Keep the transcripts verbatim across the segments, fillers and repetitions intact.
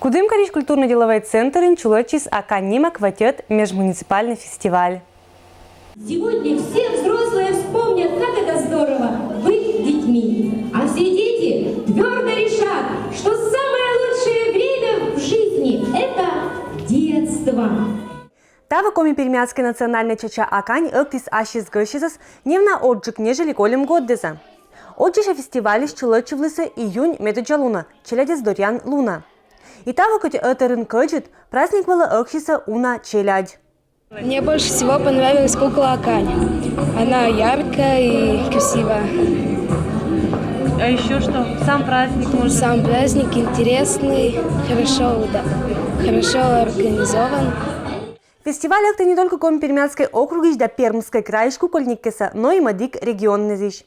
Кудымкарысь культурно-деловой центрын чулӧдчис «Акань» нима кватёд межмуниципальный фестиваль. Сегодня все взрослые вспомнят, как это здорово быть детьми. А все дети твердо решат, что самое лучшее время в жизни – это детство. Таво Коми-Пермяцкӧй национальнӧй чача «Акань» ӧктіс ассьыс гӧсьтъясӧс невна орччӧн, нежели кольӧм годъясӧ. Орччася фестивальысь чулӧдчывлісны июнь медоддза лунӧ, челядьӧс дорйан лунӧ. И таво кӧть ӧтарӧн кӧдзыд, праздник вылӧ ӧксисӧ уна челядь. Мне больше всего понравилась кукла Акань. Она яркая и красивая. А еще что? Сам праздник может. Сам праздник интересный, хорошо, да, хорошо организован. Фестиваль ӧктӧ не только Коми-Пермяцкӧй округысь да Пермскӧй крайысь кукольниккӧсӧ, но и мӧдік регионъясысь.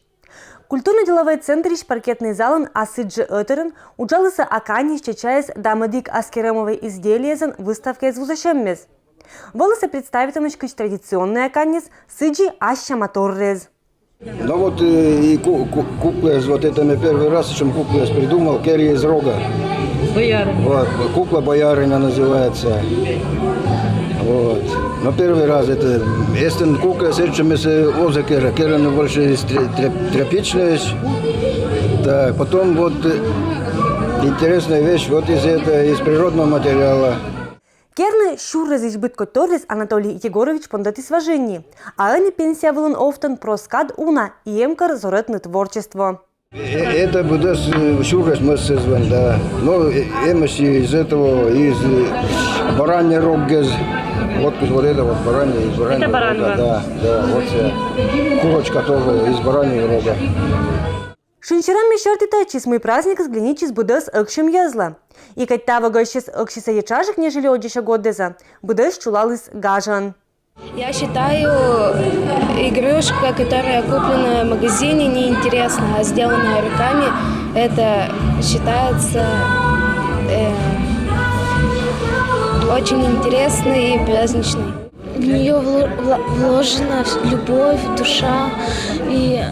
Культурно-деловӧй центрысь паркетнӧй залын асыдзи ӧтарӧн уджалісны «Аканьысь» чачаыс да мӧдік аскерӧмӧвӧй изделиесӧн выставкаыс вузасьӧммӧс. Вӧлісны представитӧмысь кыдз традиционнӧй «Аканьыс», сідзи ася маторӧс. Ну вот э, и ку- ку- куклы, вот это мы первый раз, чем куклы придумал, Керри из рога. Боярин. Вот, кукла боярина называется. Вот. Но первый раз это эстен кукла, сечем из оза кера, кера больше из тре- тре- тропичная. Так, потом вот э, интересная вещь, вот из это, из природного материала. Керны сюрӧсысь быдкодь торйыс Анатолий Егорович пондӧтіс важӧн ни. А ӧні пенсия вылын овтӧн прост кад уна и эм кӧр зорӧдны творчество. Э, Это быдӧс э, сюрӧс мӧссӧ звӧн, да. Но э, эмӧсь из этого, из э, баранья роггез. Вот, вот это вот баранья, из бараньего Это бараньего. Рога, да, да, вот э, курочка тоже из бараньего рога. Шынсьӧрӧммӧй сьӧрті тӧдчис, мый праздникыс гленитчис быдӧс ӧксьӧм йӧзлӧ. И кӧть таво гӧсьтыс ӧксисӧ етшаджык, нежели орччася годъясӧ, быдӧс чулаліс гажӧн. Я считаю, игрушка, которая куплена в магазине, неинтересна, а сделанная руками, это считается э, очень интересной и праздничной. В нее вложена любовь, душа, и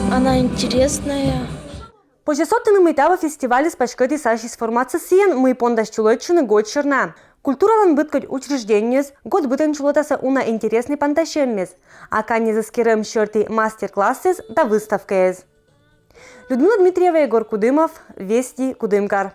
она интересная. Позьӧ содтыны, мый таво фестивальыс паськӧдіс ассьыс форматсӧ сійӧн, мый пондас чулӧдчыны год сьӧрна. Культуралӧн быдкодь учреждениеыс год бытӧн чулӧтасӧ уна интереснӧй пантасьӧмъяс, «Аканьыс» эскерӧм сьӧрті мастер-классъяс да выставкаяс. Людмила Дмитриева, Егор Кудымов, «Вести», Кудымкар.